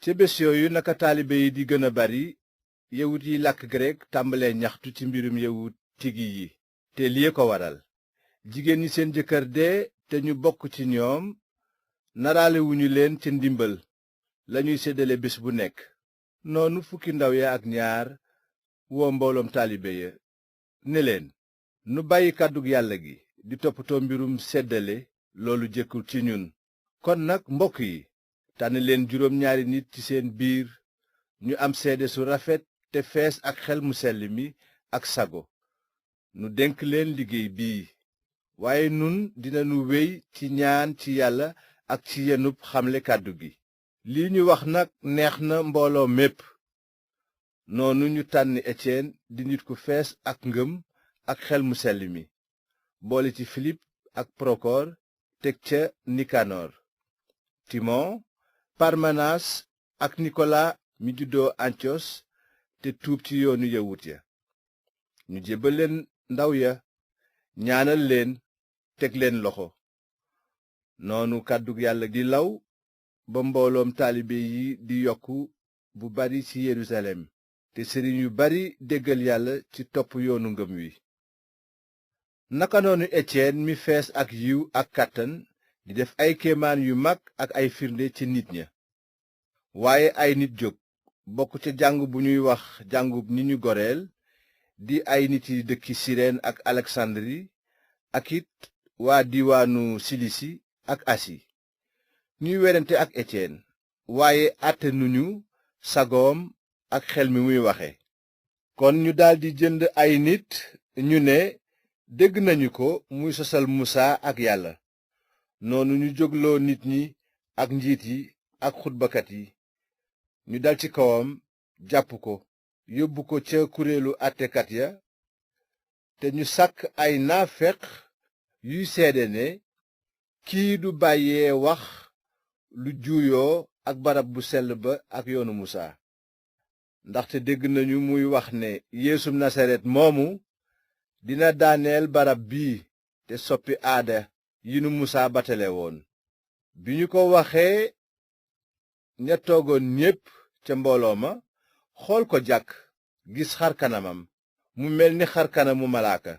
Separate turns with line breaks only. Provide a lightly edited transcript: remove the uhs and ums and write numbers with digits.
ca bés yooyu naka taalibe yi di gën a bari yawut yi làkk grek tàmbalee ñaxtu ci mbirum yawut tigi yi te lii ko waral jigéen ñi seen jëkkër dee te ñu bokk ci ñoom naraalewuñu leen ca ndimbal lañuy séddale bés bu nekk. noonu fukki ndaw ya ak ñaar woo mbooloom taalibe ya ne leen nu bàyyi kàddug yàlla gi di toppatoo mbirum séddale loolu jëkkul ci ñun. kon nag mbokk yi tànn leen juróom ñaari nit ci seen biir ñu am seede su rafet te fees ak xel mu sell mi ak sago nu dénk leen liggéey bii waaye nun dinanu wéy ci ñaan ci yàlla ak ci yenub xamle kàddu gi. lii ñu wax nag neex na mbooloo mépp. noonu ñu tànn Etiyen di nit ku fees ak ngëm ak xel mu sell mi boole ci Filip ak Prokoor teg ca Nikanoor Timon Parmenas ak Nikola mi juddoo Antiyos te tuub ci yoonu yawut ya. ñu jébbal leen ndaw ya ñaanal leen teg leen loxo. noonu kàddug yàlla di law ba mbooloom taalibe yi di yokku bu bari ci Yerusalem te sëriñ yu bari déggal yàlla ci topp yoonu ngëm wi. naka noonu Etiyen mi fees ak yiw ak kàttan di def ay kéemaan yu mag ak ay firnde ci nit ña. waaye ay nit jóg bokk ca jàngu bu ñuy wax jàngub ni ñu goreel di ay nit yi dëkki Sireen ak Aleksandri ak it waa diwaanu Silisi ak Asi ñuy werante ak Etiyen waaye àtte nuñu sagoom ak xel mi muy waxe. kon ñu daldi jënd ay nit ñu ne dégg nañu ko muy sosal Musaa ak yàlla. noonu ñu jógloo nit ñi ak njiit yi ak xutbakat yi ñu dal ci kawam jàpp ko yóbbu ko ca kuréelu àttekat ya te ñu sàkk ay naafeq yuy seede ne kii du bàyyee wax lu juuyoo ak barab bu sell ba ak yoonu Musaa. ndaxte dégg nañu muy wax ne Yeesum Nasaret moomu dina daaneel barab bii te soppi aada yi nu Musaa batale woon. bi ñu ko waxee ña toogoon ñépp ca mbooloo ma xool ko jàkk gis xar kanamam mu mel ni xar kanamu malaaka.